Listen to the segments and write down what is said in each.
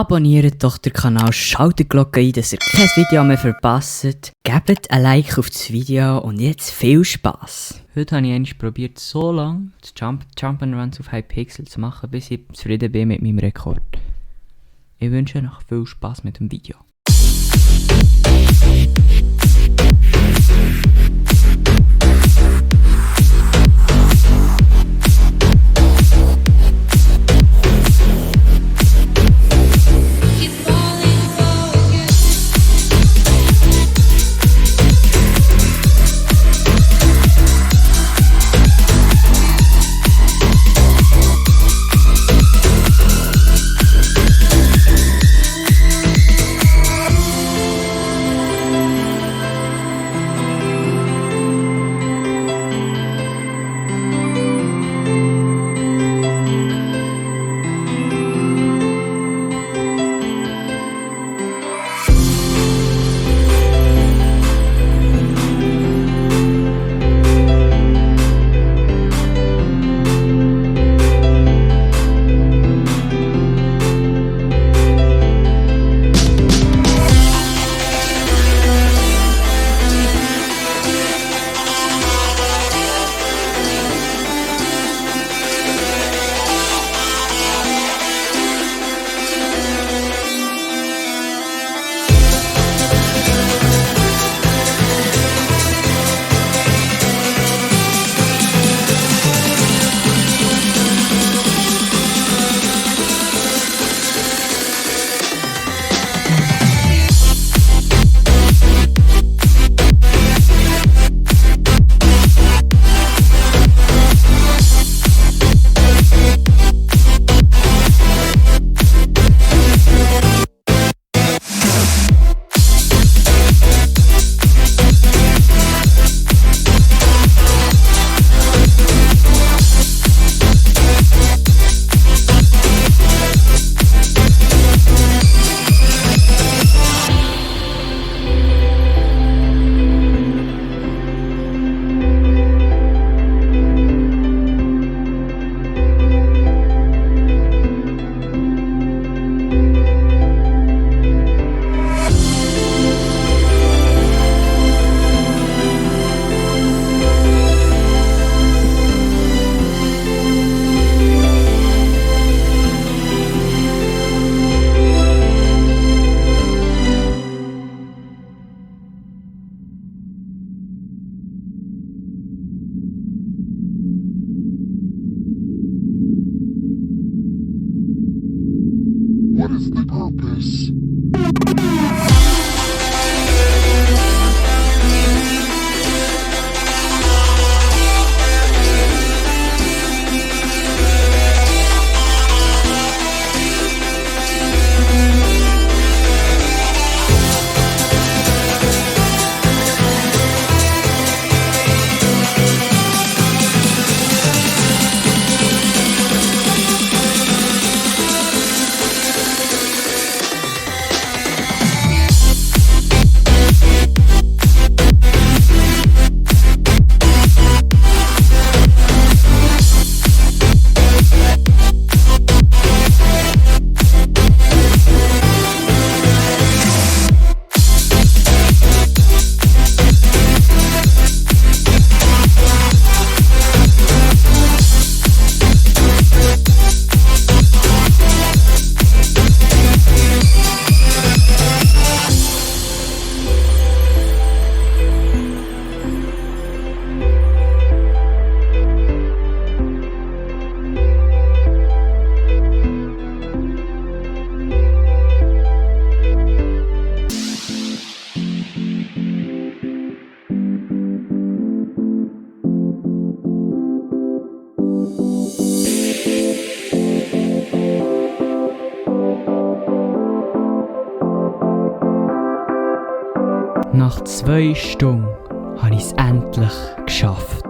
Abonniert doch den Kanal, schaltet die Glocke ein, dass ihr kein Video mehr verpasst. Gebt ein Like auf das Video und jetzt viel Spass. Heute habe ich einmal probiert, so lange das Jump'n'Runs auf Hypixel zu machen, bis ich zufrieden bin mit meinem Rekord. Ich wünsche euch viel Spass mit dem Video. What is the purpose? Nach 2 Stunden habe ich es endlich geschafft.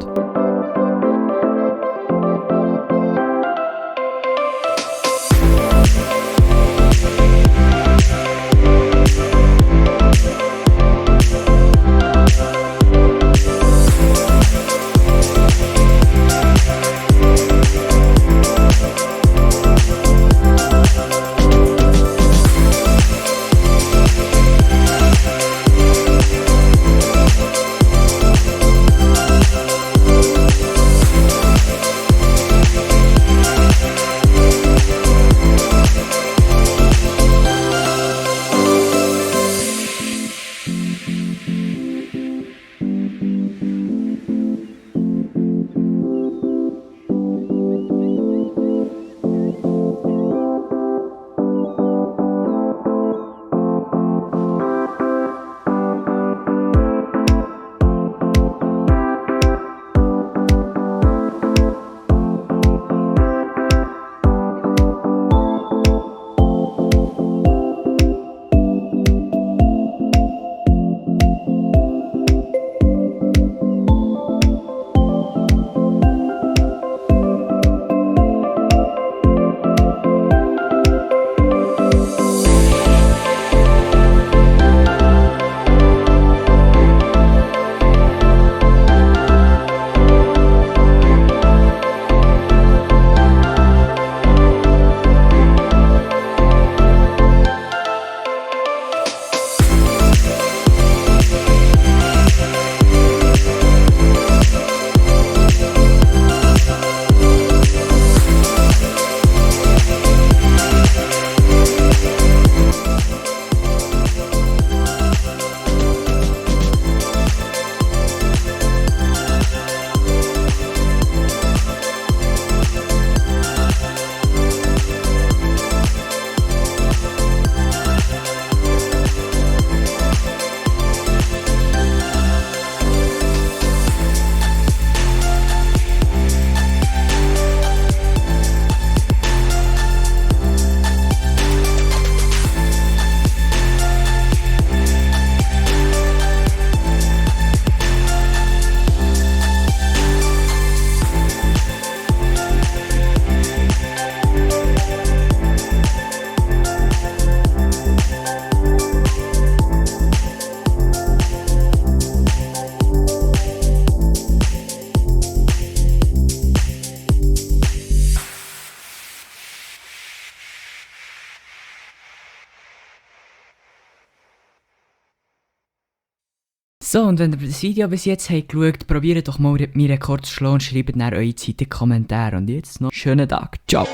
So, und wenn ihr das Video bis jetzt habt geschaut, probiert doch mal meinen Rekord zu schlagen und schreibt dann eure Zeit in die Kommentare. Und jetzt noch einen schönen Tag. Ciao.